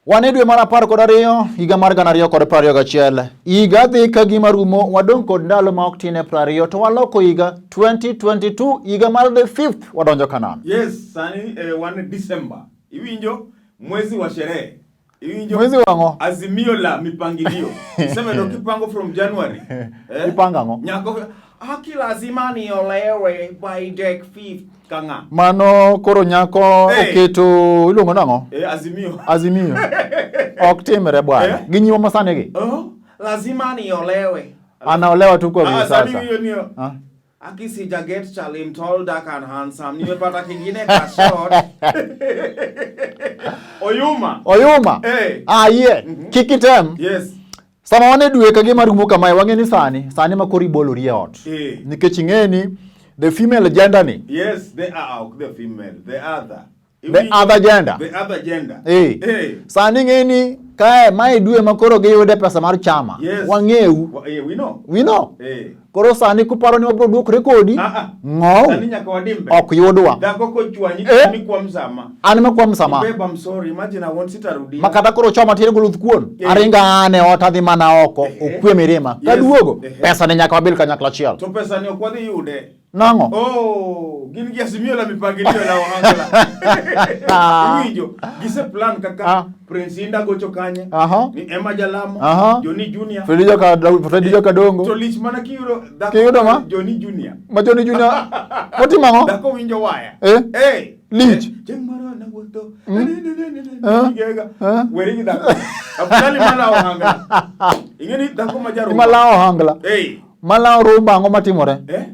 Wan e dwe mar 12 higa mar 2021. Higa dhi ka gima rumo, wadong' kod ndalo ma ok tin e 20 to waloko higa 2022, higa mar the fifth wadonjo Canaan. Yes, sani wan e December. Iwinjo mwezi wa sherehe. Iwinjo Mwezi wang'o? Azimio la mipangilio. Isebedo kipango from January. Eh? Ipango ang'o? Nyako haki lazima niolewe by Dec 5th kang'a. Mano koro nyako Hey. oketo iluongo nang'o? Eh, Azimio. Azimio. Ok timre bwana. Eh? Gi nyiwa masani gi. Oh, lazima niolewe. Anaolewa tu kwa Ah, hivi sani sasa. hiyo niyo. Ah. Aki sija get Chalim tall, dark and handsome. Nimepata kingine ka short. Oyuma. Oyuma. Eh. Ah, yie. Kik item. Yes. Sama wan e dwe ka gima rumo kamae wang'e ni sani, sani ma koro ibolori e ot. Eh. Nikech ing'e ni the female gender ni, Yes, they are ok the female, the other. the other gender. The other gender. Eh. Eh. Sani ing'e ni kae mae dwe ma koro giyude pesa mar chama. Yes. Wang'eu. We know. We know. Eh. Koro sani kuparo ni wabiro dwokre kodi, Ah, ah. ng'ow Sani nyaka wadimbe. ok yudwa. Dhako kochwanyi Eh. mikwa msama. An makwa msama. Babe, I'm sorry. Imagine I want sitarudia. Makata koro choma tiere goluth kuon. Eh. Aringa an e ot adhi mana oko Eh. okwe mirima. Yes. Kaduogo Eh. pesa ne nyaka wabil kanyakla achiel. To pesa ni ok wadhi yude. Nang'o? Oh, gin gi Azimio la mipangilio la ohangla. Iwinjo, gise plan kaka Ah. Prince Inda gocho kanye, Aha. ni Emma Jalamo, Aha. Johnny Junior. Freddy Kadongo. To lich mana kiyudo dhako Kiyudo ma? Johnny Junior. Ma Johnny Junior. Otimo ang'o? Dhako winjo waya. Eh? Eh. Lich. Eh, Chieng' moro nawuotho. Eh? Gega. Eh? Weri gi dhako. Afadhali mana ohangla. Ing'e ni dhako ma jarumba. Malawo ohangla. Eh. Malawo rumba ang'o matimore? Eh?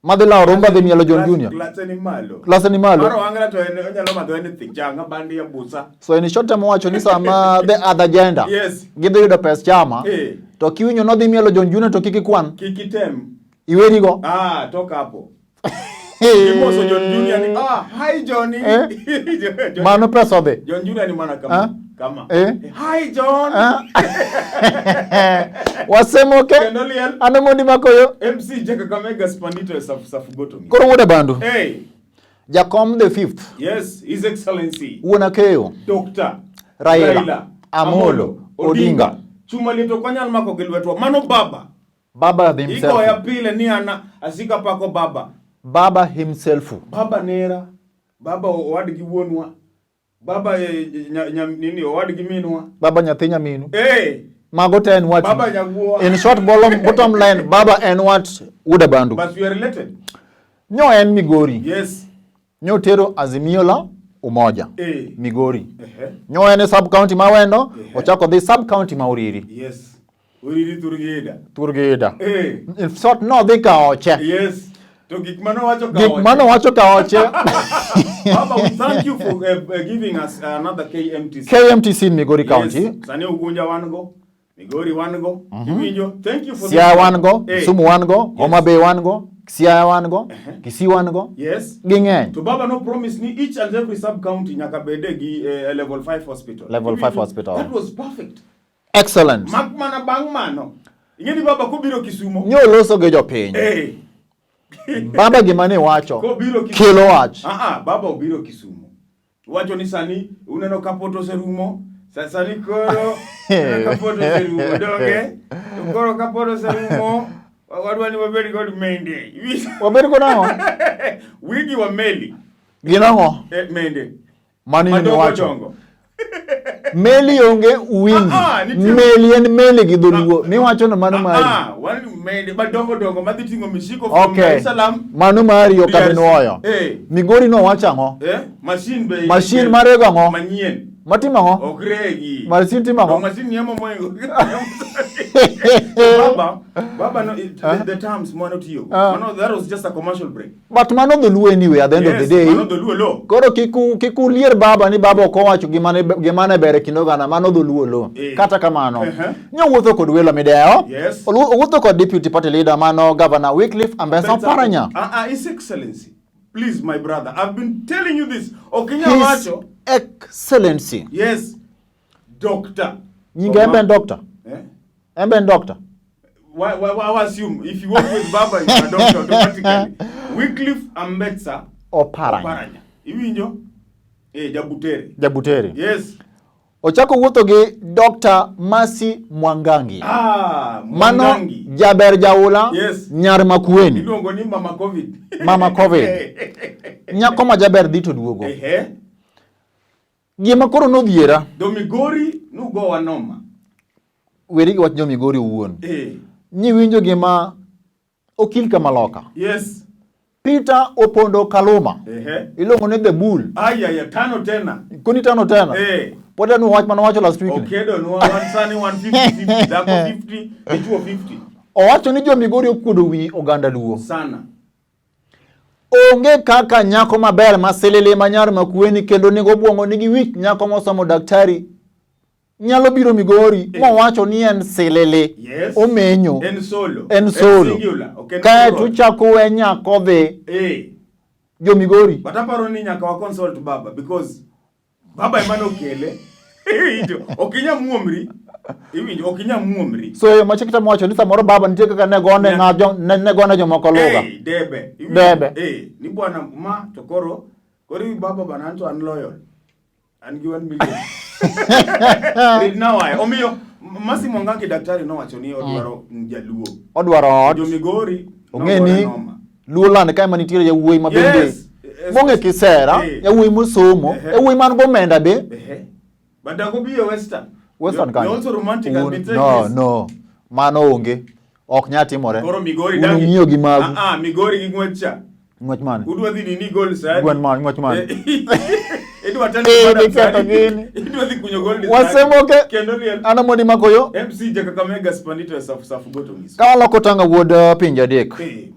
Madhi lawo rumba dhi mielo John Junior. Klase ni malo. Klase ni malo. Mar ohangla to en onyalo madho anything. Changa, bandia, busa. So in short term wacho ni sama the other gender Yes. gidhi yudo pes chama Eh. to kiwinjo nodhi mielo John Junior to kik ikwan Kik item. iwerigo. Ah, toka hapo. Imoso John Junior ni, ah, hi Johnny. Eh? John, Mano pesa odhi. John Junior ni mana kama. Ah? Kama. Eh? Hi John. Ah? Wasemoke. Kendo liel. Ano mondi makoyo. MC Jack Kakamega Spandito e Safu Safu Goto. Koro wuod Abandu. Hey. Jakom the fifth. Yes, His Excellency. Wuon Akeyo. Dr. Raila Amolo Odinga. Chuma liet ok wanyal mako gi lwetwa. Mano baba. Baba himself. Igoya pile ni ana asika pako baba. Baba himself. Baba nera. Baba owadgi wuonwa. Baba nini owadgi minwa. Baba nyathi nyaminu. Eh. Mago te en wat. Baba nyaguowa. In short, bottom line, baba en wat wuod Abandu. But we are related. Nyo en Migori. Yes. Nyo tero Azimio la Umoja. Eh. Migori. Eh. Nyo en e sub county ma Wendo, Eh. ochako dhi sub county ma Uriri. Yes. Uriri Turgida. Turgida. Eh. In short, nodhi ka oche. Yes. To gik mano wacho ka Gik oche. mano wacho ka oche. Baba, we thank you for giving us another KMTC. KMTC in Migori County. Yes. Sani Ugunja wan go. Migori wan go. Iwinjo. Thank you for Siaya wan go, Eh. Kisumu wan go, Yes. Homa Bay wan go, Siaya wan go, Kisii wan go. Yes. Ging'eny. To baba no promise ni each and every sub county nyaka bede gi level 5 hospital. Level 5 hospital. That was perfect. Excellent. Mak mana bang' mano. Ing'e ni baba kobiro Kisumo. Nyo loso gi jopiny. Eh. Baba gima ne wacho. Kobiro Kisumo. Kelo wach. Ah ah, baba obiro Kisumo. Wacho ni sani uneno ka pot oserumo. Sani koro uneno ka pot oserumo donge. To koro ka pot oserumo wadwa ni wabed kod mende. Wabed kod ang'o? Wigi wa meli. Gin ang'o? Eh, mende. Mano in Madongo iwacho. dongo. Meli onge wingi. Ah, ah, nitie- Meli en meli gi dholuo. Miwacho no mano mari. Ah, wan mende madongo dongo madhi ting'o misiko from Okay. Dar es Salaam. Mano mari ok abi DRC. nuoyo. Eh. Migori nowacho ang'o? Eh, machine be. Machine marego ang'o? Manyien. Matimo ang'o? Ok regi. Machine timo ang'o? To machine ni moingo. Baba no, the terms mano tiyo. Mano that was just a commercial break. But mano dholuo anyway at the end of the day. Mano dholuo lo. Koro kik ulier baba ni baba ok owacho gima ne ber e kind oganda, mano dholuo lo. Eh. Kata kamano, Uh-huh. nyowuotho kod welo midewo. Yes. Owuotho kod deputy party leader mano Governor Wycliffe Ambetsa Oparanya. Ah, ah, His Excellency. Please, my brother, I've been telling you this. Okinya His wacho. Excellency. Yes. Doctor. Nyinge en be en doctor. Eh? En be en doctor. Why assume if you work with Baba, you are a doctor automatically. Wycliffe Ambetsa Oparanya. Oparanya. Iwinjo? Eh, Jabutere. Jabutere. Yes. Ochako wuotho gi Dr. Mercy Mwangangi. Ah, Mano Mwangangi. jaber jaula Yes. nyar Makueni. Iluongo ni Mama Covid. Mama Covid. Nyako ma jaber dhi to duogo. Ehe. Gima koro nodhiera, Do Migori nugowa noma. weri gi wach jo Migori owuon. Eh. Nyiwinjo gima Okil Kamaloka. Yes. Peter Opondo Kaluma. Ehe. Iluongo ni The Bull. Aya ya tano tena. Koni tano tena. Eh. Pod en wach mane owacho last week. ni. Okedo nwa wan sani wan 50 50 dhako 50 dichuo 50 Owacho ni jo Migori okuodo wi oganda Luo. sana. Onge kaka nyako maber ma silili ma nyar Makueni kendo nigo obwongo nigi wich nyako mosomo daktari nyalo biro Migori mowacho ni en silili. Yes. Omenyo. En solo. En solo. singular. Ok en Kaeto plural. uchako we nyako dhi Eh. jo Migori. But aparo ni nyaka wa consult baba because baba ema nokele. Iwinjo, ok inya muomri. Iwinjo, ok inya muomri. So yo machik temo wacho ni samoro baba nitie kaka ne gone ng'a jo ne, ne gone jomoko lugha. Eh, debe. Iwinjo? Debe. Eh, ni bwana ma to koro koro iwi baba bana anto an loyal. An gi 1 million. Read now I. Omiyo Mercy Mwangangi daktari nowacho ni odwaro jaluo. Odwaro ot. Jo Migori Ong'e nogore ni noma. Luo land kae ma nitiere yawuoyi ma bende Yes. mong'e kisera, Eh. yawuoyi mosomo, Ehe. yawuoyi man gomenda be. Ehe. But I could be a Western. Western You're, kanyo. you're also romantic. I've been saying No, this. no. Mano onge. Ok nyal timore. Koro Migori Un dangi. ung'iyo gi magu. Ah, ah, Migori gi ng'wech cha. Ng'wech mane? Udwa dhi nini gol sani. Gwen mane, ng'wech mane? Idwa telo Eh, madam niketho sani. gini. Idwa dhi kunyo gol. Wasemoke. Kendo riel. An Omondi Makoyo. MC ja Kakamega Spandito e safu safu goto ngiso. Ka waloko tanga wuod pinje adek. Eh,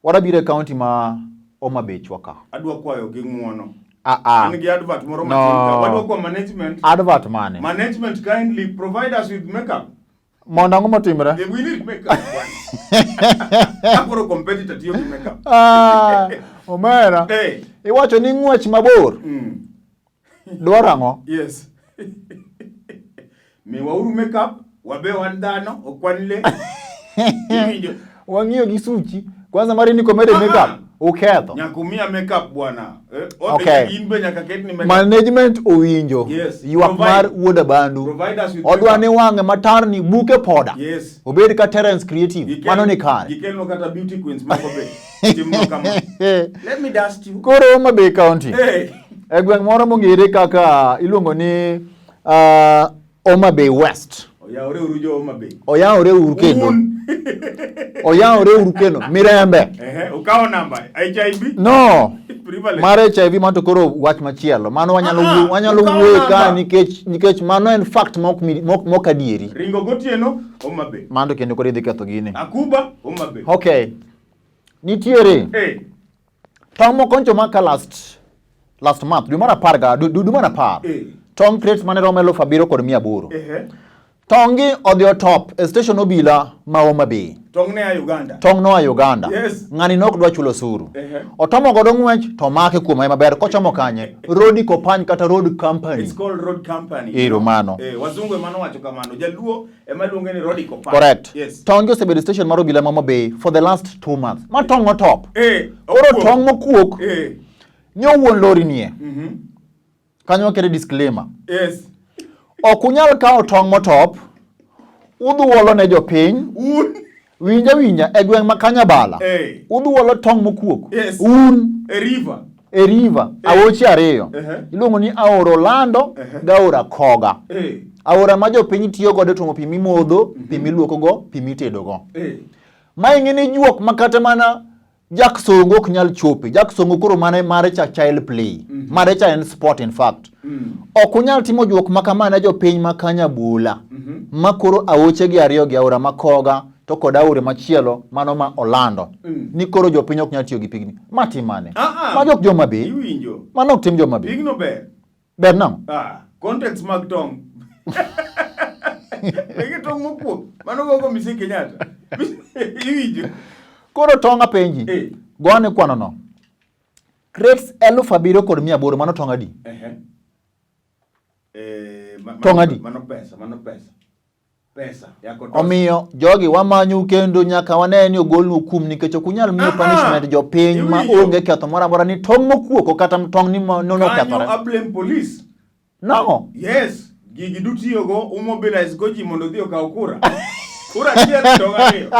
Wadabiro e kaunti ma Homa Bay chwa ka. adwa kwayo gi ng'uono. Ah, ah. An gi advert moro No. matin ka. Wadwa kwa management. Advert mane? Management kindly provide us with makeup. Mondo ang'o motimre? Eh, We need makeup. bwana. Akoro competitor tiyo gi makeup. Ah, omera. Eh. Iwacho ni ng'wech mabor dwaro ang'o? Yes. Miwauru makeup, wabe wan dhano, ok wan le. Iwinjo? Wang'iyo gi suchi. Kwanza mari ni komede Ah, makeup. ah. Uketho. Nyaka umiya makeup bwana. Eh, Okay. In be nyaka ketni makeup. Management owinjo. Yes. Ywak Provide- mar wuod Abandu. Provide us with Odwa ni makeup. wang'e matar ni buke poda. Yes. Obed ka Terence Creative. Mano ni kare. Gikelnwa kata beauty queens moko be. Timnwa kama. Let me dust you. Koro Homa Bay County. Hey. E gweng' moro mong'ere kaka iluongo ni Homa Bay West. Oyawre uru jo Homa Bay. Oyawre uru kendo. Un. Oyawre uru kendo. Mirembe. Ehe, ukawo namba HIV. No. Prevalence. Mar HIV mano to koro wach machielo. Mano wanyalo Ah, wuo- wanyalo ukawo wuoye ka namba. nikech nikech mano en fact ma ok mi- ma ok ma ok adieri. Ringo gotieno Homa Bay. Mano to kendo koro idhi ketho gini. Akuba Homa Bay. Okay. Nitiere Hey. tong' moko ncho maka last last month dwe mar apar ga dwe dwe mar apar. Eh. Tong' crates mane romo 7,800. Ehe. Tong' gi odhi otop e station obila ma Homa Bay. Tong' ne a Uganda. Tong' noa Uganda. Yes. Ng'ani ne ok dwa chulo osuru. Ehe. Otomo godo ng'wech to omake kuom hawi maber kochomo kanye? Road Kopany kata Road Company. It's called road company. Ero mano. Eh, wazungu ema nowacho kamano. Jaluo ema luonge ni road company. Correct. Yes. Tong' gi osebedo e station mar obila ma Homa Bay for the last 2 months. Ma tong' otop. Eh, Koro okuok. tong' mokuok Eh. nyo wuon lori nie. Kanyo wakete disclaimer. Yes. Ok unyal kawo tong' motop, udhuolo ne jopiny, Un. winja winja e gweng' ma Kanyabala. Eh. Udhuolo tong' mokuok. Yes. Un E river. e river aoche ariyo. Ehe. Iluongo ni aora Olando Ehe. gi aora Koga. Eh. Aora ma jopiny tiyo godo e tuomo pi mimodho, pi miluokogo, pi mitedogo. Eh. Ma ing'e ni juok ma kata mana Jack Songo ok nyal chope. Jack Songo koro mane mare cha child play. Mare cha en sport in fact. Ok unyal timo juok ma kama ne jopiny ma Kanyabula. Ma koro aoche gi ariyo gi aora ma Koga to kod aore machielo mano ma Olando. Ni koro jopiny ok nyal tiyo gi pigni. Ma tim mane? Ah, ah. Magi ok joma Bay. Iwinjo. Mano ok tim joma Bay. Pigno ber. Ber nang'o? Ah, contents mag tong'. Ege tong' mokuok. Mano gogo Mzee Kenyatta. Iwinjo. Koro tong' apenji. Eh. Go ane kwano no. Crates 7,800 mano tong' adi? Ehe. Eh, Tong' adi? Mano pesa, mano pesa. Pesa ya kotosha. Omiyo jogi wamanyu kendo nyaka wane ni ogolnu kum nikech ok unyal miyo Ah, punishment jopiny ma iwinjo. onge ketho moro amora ni tong' mokuok kata tong' ni nono Kanyo okethore. I blame police. Nang'o? Yes. Gigi dutiyogo umobilize go ji mondo odhi okaw kura. Kura achiel tong' ariyo.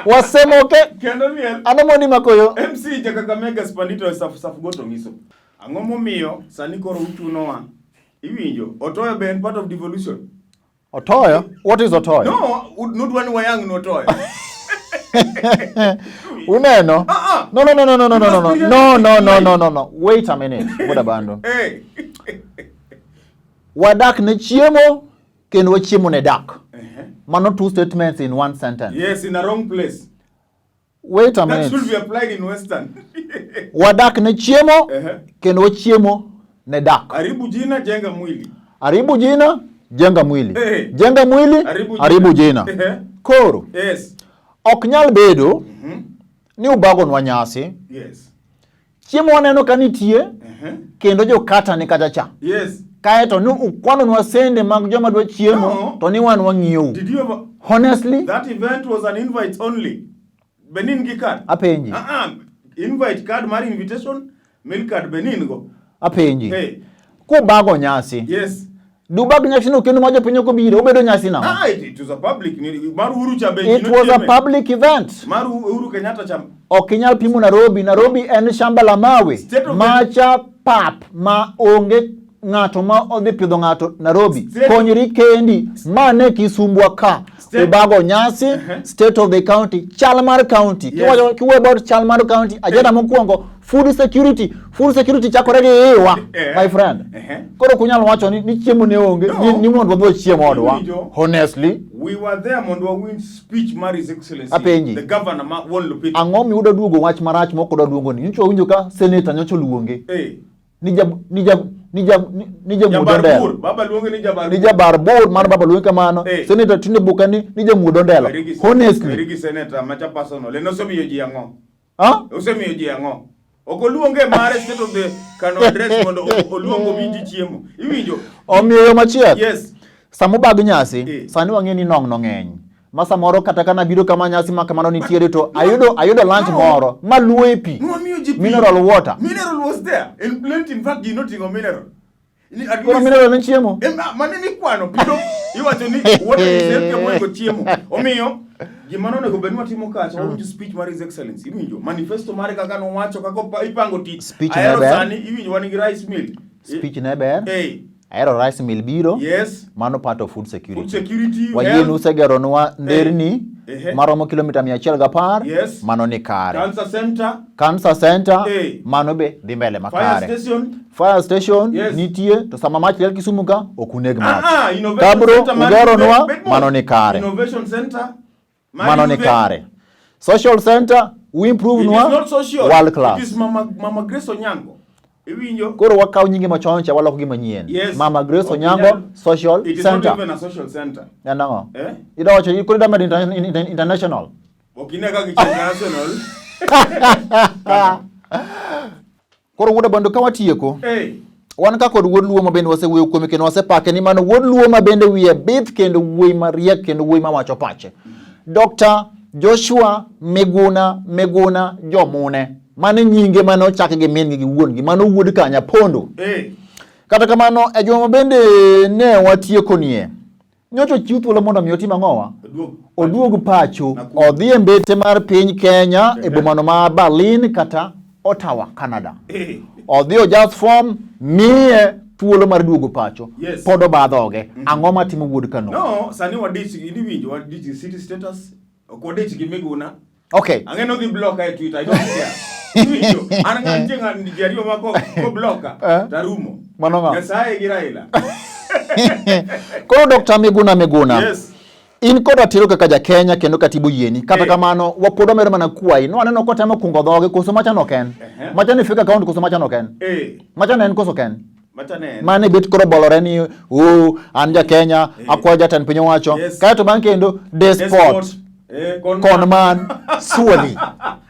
Wasemoke. Kendo miel. Ano moni makoyo? MC ja Kakamega Spandito Saf Saf Goto nyiso. Ang'o momiyo sani koro uchunowa? Iwinjo, Otoyo be en part of devolution. Otoyo? What is Otoyo? No, nudwa ni wayang' ni Otoyo. Uneno? Ah, ah. No, no, no, no, no, no, no, no, must be no, no, no, no, no, no. Wait a minute. Wuod Abando. Hey. Wadak ne chiemo kendo wachiemo ne dak. Mano two statements in one sentence. Yes, in a wrong place. Wait a That minute. should be applied in Western. Wadak ne chiemo Ehe. kendo wachiemo ne dak. Haribu jina, jenga mwili. Haribu jina, jenga mwili. Eh. Jenga mwili, Haribu jina. haribu jina. Ehe. Koro, Yes. ok nyal bedo ni ubagonwa nyasi. Yes. Chiemo waneno ka nitie Uh-huh. kendo jokata ni kacha cha. Yes. Kaeto ni ukwanonwa sende mag joma dwa chiemo No. to ni wan wang'iyou. Did you ever Honestly, That event was an invite only. Benin gi card. apenji. Ah, ah, invite card mar invitation, meal card Benin go. Apenji. Hey. Kubago nyasi. Yes. Dubag nyasi no kendo ma jopiny ok obiro, obedo nyasi nang'o? Ah, it was a public. Mar Uhuru cha be. It was a public event. Mar Uhuru Kenyatta cha. Ok inyal pimo Nairobi. Nairobi en shamba la mawe. State of the- Macha pap ma onge ng'ato ma odhi pidho ng'ato Nairobi. State- Konyri kendi. Ma ne Kisumbwa ka. State- Ubago nyasi, state of the county, chal mar county. Yes. Kiwacho kiwuoyo about chal mar county, agenda mokwongo, food security. Food security chakore gi iwa, Eh. my friend. Eh. Koro ok unyal wacho ni chiemo ne onge, No. ni mondo wadhi wachiem odwa. Iwinjo? Honestly, We were there mondo wawinj speech mar His Excellency. Apenji. The governor ma Wuon Lupita. Ang'o miyudo duogo wach marach mok odwa duogo ni? Nyocha wawinjo ka senator nyocha oluonge. Eh. Ni ja ni ja ni ja ni ja muodo Jabar ndelo. Bur. Baba luonge ni Jabar Ni jabar bur mar baba luonge kamano. Eh. Senator tinde buka ni ja muodo ndelo. Honestly. Werigi senator macha personal. En osemiyo ji ang'o? Ha? Osemiyo ji ang'o? Ok oluonge mare state of the Kano address mondo oluong omi ji chiemo. Iwinjo? Omiyo yo machielo. Yes. Sama ubag nyasi, Eh. sani wang'e ni nong' no ng'eny. Ma samoro kata kana biro kama nyasi ma kamano nitiere to ayudo lunch No. moro maluo e pi. Nwamiyo ji pi. Mineral water. Mineral was there. In plenty, in fact, ji noting'o mineral. At Koro least- mineral en chiemo. Mane mikwano pito iwacho ni water is health moingo chiemo. Omiyo gima nonego bed ni watimo kacha wawinjo speech mar His Excellency iwinjo manifesto mare kaka nowacho kaka ipango tich. Speech ne Ahero ber. sani iwinjo wan gi rice mill. Speech ne ber. Eh, Ahero rice mill biro. yes. Mano part of food security. Food security, Wayie health, usegeronwa nderni Ehe. maromo kilomita 110. Yes. Mano ni kare. Cancer center, Cancer center Eh. mano be dhi mbele fire makare. station. Fire station Yes. nitie to sama mach liel Kisumu ka ok uneg mach. Ah, ah, innovation Kabro center mar ugeronwa Juve, bed mos. mano ni kare. Innovation center. mar Mano ni Juve. kare. Social center we improve It is nwa not social. world class. It is Mama Grace Onyango. Iwinjo? Koro wakaw nyinge machon cha waloko gi manyien. Yes. Mama Grace Ok Onyango inyal- Social It is Center. not even a social center. En ang'o? Eh? Idwa wacho ni koro idwa medo international. Ok ine kaka international. Koro wuod Abondo ka watieko, Hey. wan ka kod wuod Luo ma bende wasewuoyo kuome kendo wasepake ni mano wuod Luo ma bende wiye bith kendo wuoyi mariek kendo wuoyi mawacho pache. Dr. Joshua Miguna Miguna Jomune. Mano nyinge mane ochak gi min gi gi wuon gi, mano wuod Kanya Pondo. Hey. Kata kamano e juma ma bende ne watieko nie, nyocha ochiw thuolo mondo mi otim ang'owa? Oduog. Oduog pacho, Nakuru. odhi e mbete mar piny Kenya e bomano ma Berlin kata Ottawa, Canada. Hey. Odhi ojas form, miye thuolo mar duogo pacho. Yes. Pod oba dhoge. Ang'o matimo wuod Kano? No, sani wadich iwinjo wadich gi city status. Ok wadich gi Miguna. Okay. Ang'e no dhi blocka e Twitter, I don't care. Iwinjo? An ng'a nitie ng'a ji ariyo ma ko blocka Eh? tarumo. Mano ng'a? Nyasaye gi Raila. Koro Dr. Miguna Miguna. Yes. In kod ratiro kaka ja Kenya kendo katiba oyieni. Kata Eh. kamano wapod wamedo mana kwayi. No aneno kotemo kungo dhoge koso macha no ok en. Ehe. Macha ni fake account koso macha no ok en. Eh. Macha ne en koso ok en. Macha ne en. Mane bet koro bolore ni o an ja Kenya Eh. akwayo jatend piny owacho. Yes. Kaeto bang' kendo despot Eh, kon, kon man suoli.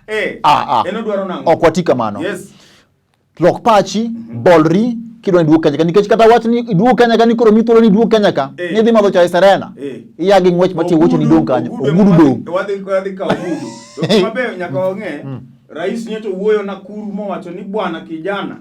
Eh. Ah, ah. En odwaro nang'o? Ok wati kamano. Yes. Lok pachi, bolri, kidwa ni iduog Kenya ka nikech kata wach ni iduog Kenya ka ni koro mi thuolo ni iduog Kenya ka Eh. ni idhi madho chae Serena. Eh. Iya gi ng'wech matie wuoche ni dong' kanyo. Ogudu dong'. Wadhi kawo ogudu. To gima ber nyaka wang'e, rais nyocha owuoyo Nakuru mowacho ni bwana kijana.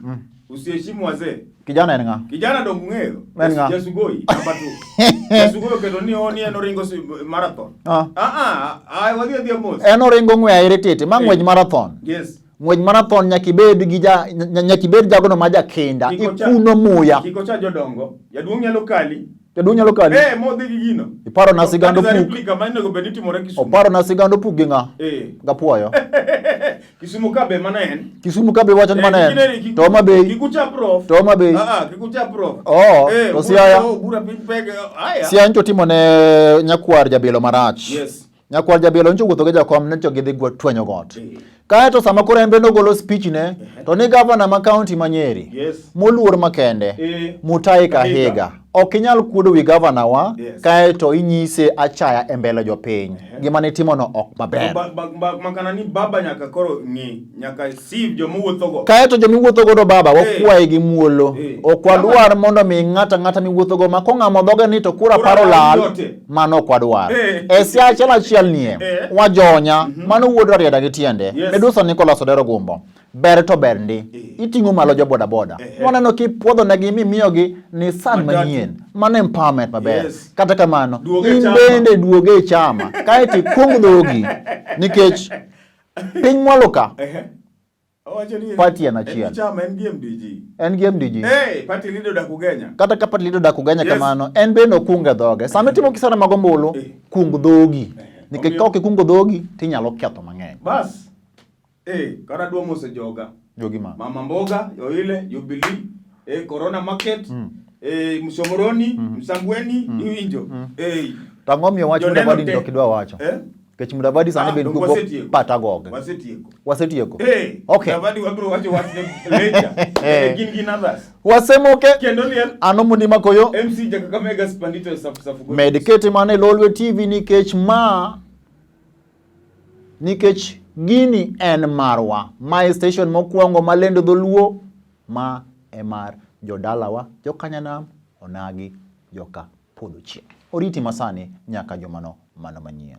Usiheshimu wazee. Kijana en ng'a? Kijana dong ung'eyo. En ng'a? Jasugoi namba 2. Jasugoi oketo ni oni en oringo marathon. Ah. Ah ah, ah wadhi adhiya mos. En oringo ng'we aire tete, ma ng'wej marathon. Yes. Ng'wej marathon nyaka ibed gi ja nyaka ibed jagono ma jakinda, ikuno muya. Kik ocha jodongo. Jaduong' nyalo kali. Jaduong' nyalo kali. Eh, modhi gi gino. Iparo na sigand That is a opuk. replica ma onego bed ni timore Kisumu. Oparo na sigand opuk gi ng'a? Eh. Gapuoyo. Kisumu ka be mana en. Kisumu ka be wacho ni Eh, mana kineri, en. kik- To Homa Bay. Kik ucha prof. To Homa Bay. Ah, ah, kik ucha prof. Oh, Eh, to bura- Siaya. oh, bura piny pek. Aya. Siaya ncho timo ne nyakwar Jabilo marach. Yes. Nyakwar Jabilo ncho wuotho gi jakom ncho gidhi twenyo got. Eh. Kaeto sama koro en bende ogolo speech ne, to ni gavana ma kaunti ma Nyeri, Yes. moluor makende, Eh. Mutahi Kahiga. Kahiga, ok inyal kuodo wi gavana wa, Yes. kaeto inyise achaya e mbele jopiny. Gima nitimono ok maber. Ba, ba, ba, makana ni baba nyaka koro ng'i, nyaka sieve joma wuothogo. Kaeto joma iwuotho godo baba, Eh. wakwayi gi muolo. Eh. Ok wadwar mondo mi ng'ato ang'ata miwuothogo ma kong'amo dhoge ni to kura Kura paro lal, yote. mano ok wadwar. Eh. E siaya achiel achiel nie, Eh. wajonya, mano wuod Rarieda gi tiende. Yes. Medusa Nicholas Odero Gumbo. Ber to ber ndi. Eh. Iting'o malo jo boda boda. Eh. Waneno kipuodho negi mimiyogi Nissan Matatu. manyien. Mano empowerment maber. Yes. Kata kamano, Duog e in chama. bende duoge e chama. Kaeto ikung dhogi. Nikech piny mwalo ka, Ehe. Owacho ni Party en achiel. En chama en gi MDG. en gi MDG. Hey, party leader odak Ugenya. Kata ka party leader odak Ugenya Yes. kamano, en bende okung e dhoge. Sama itimo kisera mag ombulu, Eh. kung dhogi. Nikech Omiyo- ka ok ikungo dhogi, tinyalo ketho mang'eny. Bas. Eh, kara dwa mose joga. Jogi ma. Mama Mboga, Yoile, Jubilee, eh, Corona Market, eh, Msomoroni, Msambweni, Iwinjo. Eh. To ang'o miyo wach Joneno Mudavadi te. ni ok idwa wacho? Eh? Nikech Mudavadi sani Ah, bende dong wuok wasetieko. pata goge. Wasetieko. Wasetieko. Eh, Okay. Mudavadi wabiro wacho wachne later. Eh, gin gin others. Wasemoke. Kendo liel Ano mondi makoyo. MC Jakakamega Spandito Safu Safu. Go. Med kete mana e Lolwe TV nikech ma nikech gini en marwa. Mae station mokwongo malendo dholuo ma e mar jodalawa, jokanyanam, onagi, joka podho chieng'. Oriti masani nyaka jumano mano manyien.